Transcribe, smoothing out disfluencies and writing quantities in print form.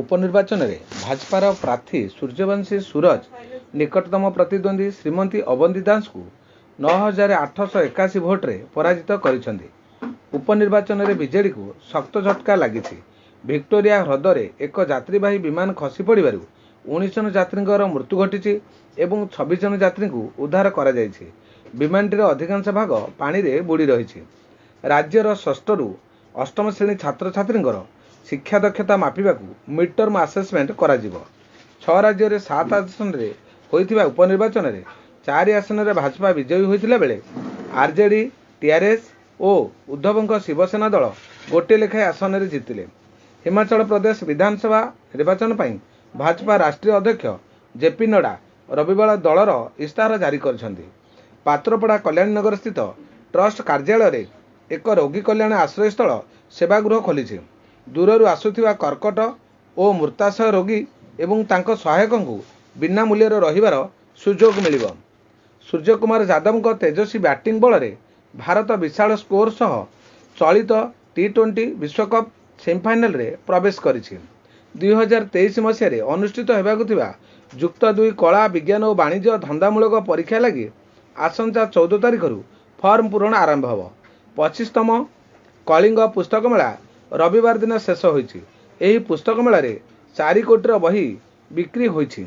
ଉପନିର୍ବାଚନରେ ଭାଜପାର ପ୍ରାର୍ଥୀ ସୂର୍ଯ୍ୟବଂଶୀ ସୂରଜ ନିକଟତମ ପ୍ରତିଦ୍ୱନ୍ଦ୍ୱୀ ଶ୍ରୀମତୀ ଅବନ୍ତୀ ଦାସଙ୍କୁ 9881 ଭୋଟରେ ପରାଜିତ କରିଛନ୍ତି। ଉପନିର୍ବାଚନରେ ବିଜେଡିକୁ ଶକ୍ତ ଝଟକା ଲାଗିଛି। ଭିକ୍ଟୋରିଆ ହ୍ରଦରେ ଏକ ଯାତ୍ରୀବାହୀ ବିମାନ ଖସି ପଡ଼ିବାରୁ 19 ଜଣ ଯାତ୍ରୀଙ୍କର ମୃତ୍ୟୁ ଘଟିଛି ଏବଂ 26 ଜଣ ଯାତ୍ରୀଙ୍କୁ ଉଦ୍ଧାର କରାଯାଇଛି। ବିମାନଟିର ଅଧିକାଂଶ ଭାଗ ପାଣିରେ ବୁଡ଼ି ରହିଛି। ରାଜ୍ୟର ଷଷ୍ଠରୁ ଅଷ୍ଟମ ଶ୍ରେଣୀ ଛାତ୍ରଛାତ୍ରୀଙ୍କର ଶିକ୍ଷା ଦକ୍ଷତା ମାପିବାକୁ ମିଡ୍ ଟର୍ମ ଆସେସମେଣ୍ଟ କରାଯିବ। ଛଅ ରାଜ୍ୟରେ ସାତ ଆସନରେ ହୋଇଥିବା ଉପନିର୍ବାଚନରେ ଚାରି ଆସନରେ ଭାଜପା ବିଜୟୀ ହୋଇଥିଲା ବେଳେ ଆରଜେଡି, ଟିଆରଏସ୍ ଓ ଉଦ୍ଧବଙ୍କ ଶିବସେନା ଦଳ ଗୋଟିଏ ଲେଖାଏଁ ଆସନରେ ଜିତିଲେ। ହିମାଚଳ ପ୍ରଦେଶ ବିଧାନସଭା ନିର୍ବାଚନ ପାଇଁ ଭାଜପା ରାଷ୍ଟ୍ରୀୟ ଅଧ୍ୟକ୍ଷ ଜେ.ପି. ନଡ୍ଡା ରବିବାର ଦଳର ଇସ୍ତାହାର ଜାରି କରିଛନ୍ତି। ପାତ୍ରପଡ଼ା କଲ୍ୟାଣୀନଗରସ୍ଥିତ ଟ୍ରଷ୍ଟ କାର୍ଯ୍ୟାଳୟରେ ଏକ ରୋଗୀ କଲ୍ୟାଣ ଆଶ୍ରୟସ୍ଥଳ ସେବାଗୃହ ଖୋଲିଛି। ଦୂରରୁ ଆସୁଥିବା କର୍କଟ ଓ ମୃତାଶୟ ରୋଗୀ ଏବଂ ତାଙ୍କ ସହାୟକଙ୍କୁ ବିନା ମୂଲ୍ୟରେ ରହିବାର ସୁଯୋଗ ମିଳିବ। ସୂର୍ଯ୍ୟକୁମାର ଯାଦବଙ୍କ ତେଜସ୍ୱୀ ବ୍ୟାଟିଂ ବଳରେ ଭାରତ ବିଶାଳ ସ୍କୋର ସହ ଚଳିତ ଟି-ଟ୍ୱେଣ୍ଟି ବିଶ୍ୱକପ ସେମିଫାଇନାଲରେ ପ୍ରବେଶ କରିଛି। 2023 ମସିହାରେ ଅନୁଷ୍ଠିତ ହେବାକୁ ଥିବା ଯୁକ୍ତ ଦୁଇ କଳା, ବିଜ୍ଞାନ ଓ ବାଣିଜ୍ୟ ଧନ୍ଦାମୂଳକ ପରୀକ୍ଷା ଲାଗି ଆସନ୍ତା 14 ତାରିଖରୁ ଫର୍ମ ପୂରଣ ଆରମ୍ଭ ହେବ। 25ତମ କଳିଙ୍ଗ ପୁସ୍ତକ ମେଳା ରବିବାର ଦିନ ଶେଷ ହୋଇଛି। ଏହି ପୁସ୍ତକ ମେଳାରେ 4 କୋଟିର ବହି ବିକ୍ରି ହୋଇଛି।